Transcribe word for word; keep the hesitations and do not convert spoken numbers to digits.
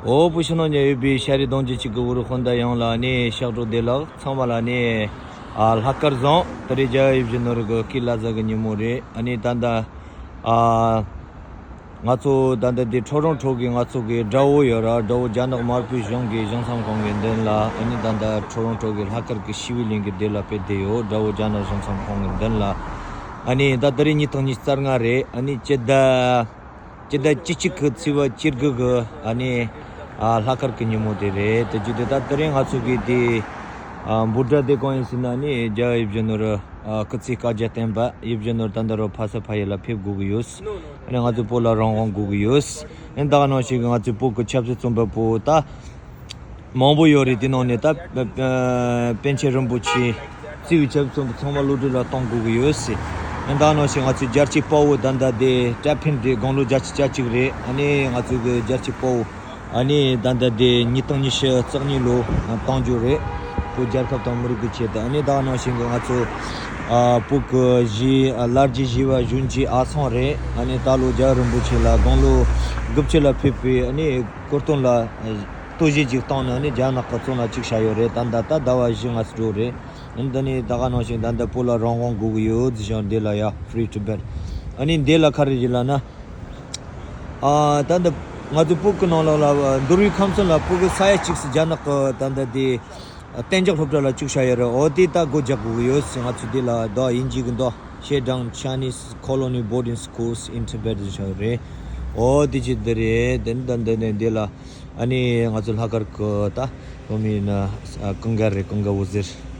ཨོ་བུ་ཕྱི་ནང་ཉེ་ཡོད་པའི་ཤ་རི་གདོང་རྒྱུད་གཅིག་གི་བུ་རུ་དཔོན་དང་ཡང་ལ་ཨ་ནི་ཤག་གྲོགས་བདེ་ལགས་ཚང་མ་ལ་ཨ་ནི་ཨ་ལྷག་དཀར་བཟང་། ད་རེས་རྒྱ་ཡིབ་བཞི་ནོར་གི་སྐུའི་བླ་གཟའ་གི་ཉིན་མོ་རེད། ཨ་ནི་ད་ལྟ་ཨ་ང་ཚོ་ད་ལྟ་དེ་ཁྲོ་རོང་ཁྲོ་གི་ང་ཚོ་གི་དགྲ་བོ་ཡོད་ར། དགྲ་བོ་རྒྱ་ནག་དམར་པོའི་གཞུང་གི་གཞུང་ཚབ་ཁང་གི་མདུན་ལ། ཨ་ནི་ད་ལྟ་ཁྲོ་རོང་ཁྲོ་གི་ལྷག་དཀར་གི་ཞི་བའི་གླིང་གི་སྡེ་ལ་ཕེབས་བསྡད་ཡོད། དགྲ་བོ་རྒྱ་ནག་གཞུང་ཚབ་ཁང་གི་མདུན་ལ། ཨ་ནི་ད་ད་རེས་ཉིས་སྟོང་ཉི་ཤུ་རྩ་ལྔ་རེད། ཨ་ནི་སྤྱི་ཟླ་སྤྱི་ཟླ་བཅུ་གཅིག་གི་ཚེས་པ་བཅུ་དགུ་གི་ཨ་ནི་ཨ་ལྷག་དཀར་གྱི་ཉིན་མོ་དེ་རེད། དེ་བརྒྱུད་དེ་ད་དེ་རིང་ང་ཚོ་གི་དེ་ཨ་འབུ་དགྲ་དེ་གང་ཡིན་ཟེར་ན་ཨ་ནི་རྒྱ་ཡིབ་བཞི་ནོར་ཨ་སྐུ་ཚེ་བསྐལ་བརྒྱར་བརྟན་པ། ཡིབ་བཞི་ནོར་ད་ལྟ་རུ་ཕ་ས་ཕ་ཡུལ་ལ་ཕེབས་དགོས་ཀྱི་ཡོད། ཨ་ནི་ང་ཚོའི་བོད་ལ་རང་དབང་དགོས་ཀྱི་ཡོད། ཨ་ནི་ད་ག་ནང་བཞིན་གྱི་ང་ཚོའི་བོད་ཀྱི་ཆབ་སྲིད་བཙོན་པ་པོ་ད་མང་པོ་ཡོད་རེད། དེ་ནང་ནས་ད་ཨ་པཎ་ཆེན་རིན་པོ་ཆེ་གཙོས་པའི་ཆབ་སྲིད་བཙོན་པ་ཚང་མ་གློད་གྲོལ་ལ་གཏོང་དགོས་ཀྱི་ཡོད་ཟེར། ཨ་ནི་ད་ག་ནང་བཞིན་ང་ཚོའི་རྒྱལ་གཅེས་དཔའ་བོ་ད་ལྟ་དེ་ཀྲ་ཕིན་དེ་དགུང་ལོ་བརྒྱད་ཅུ་གྱ་གཅིག་རེད། ཨ་ནི་ང་ཚོའི་གི་རྒྱལ་གཅེས་དཔའ་བོ་ཨ་ནི་ད་ལྟ་དེ་ཉིས་སྟོང་ཉི་ཤུ་རྩ་གཉིས་ལོ་གཏོང་རྒྱུ་རེད། བོད་རྒྱལ་ཁབ་དང་མི་རིགས་ཀྱི་ཆེད་དུ། ཨ་ནི་ད་ག་ནང་བཞིན་གི་ང་ཚོ་ཨ་བོད་ཀྱི་གཞིས་ཨ་ལར་གྱི་གཞིས་པ་གཞོན་སྐྱེས་ཨ་ཚང་རེད། ཨ་ནི་ད་ལོ་རྒྱལ་བ་རིན་པོ་ཆེ་ལ་དགུང་ལོ་དགུ་བཅུ་ལ་ཕེབས་པའི་ཨ་ནི་གོ་སྟོན་ལ་ཨ་སྟོད་གཞས་ཅིག་བཏང་ནས་ཨ་ནི་རྒྱ་ནག་གི་བཙོན་ལ་བཅུག་བཞག་ཡོད་རེད། ད་ད་ལྟ་ཟླ་བ་བཞི་ལྔ་ཙམ་འགྲོ་རེད། ཨ་ནི་ད་ནི་ད་ག་ནང་བཞིན་ད་ལྟ་བོད་ལ་རང་དབང་དགོས་ཀྱི་ཡོད་ཟེར་ཞིང་འདི་ལ་ཡ་Free Tibet། ཨ་ནི་འདི་ལ་ག་རེ་ཞིག་ལབ་ན། ཨ་ད་ལྟ་ང་ཚོའི་བོད་ཀྱི་ནང་ལོགས་ལ་འདུལ་བའི་ཁམས་གསུམ་ལ་བོད་ཀྱི་ས་ཡ་གཅིག་སུ་རྒྱ་ནག་གི་ད་ལྟ་དེ་གཏན་འཇགས་སློབ་གྲྭ་ལ་བཅུག་བཞག་ཡོད་རེད། འོ་དེ་ད་སྒོ་རྒྱག་དགོས་ཀྱི་ཡོད་ཟེར། ང་ཚོ་དེ་ལ་ད་དབྱིན་ཇི་གི་འདུག Shutdown Chinese Colony Boarding Schools in Tibet ཟེར་བཞག་ཡོད་རེད། འོ་དེ་ཅི་འདི་རེད། དེ་ནི་ད་འདི་ནས་འདི་ལ་ཨ་ནི་ང་ཚོ་ལྷག་དཀར་གི་ད་སློབ་མའི་ན་ཀུན་དགའ་རེད། ཀུན་དགའ་འོད་ཟེར།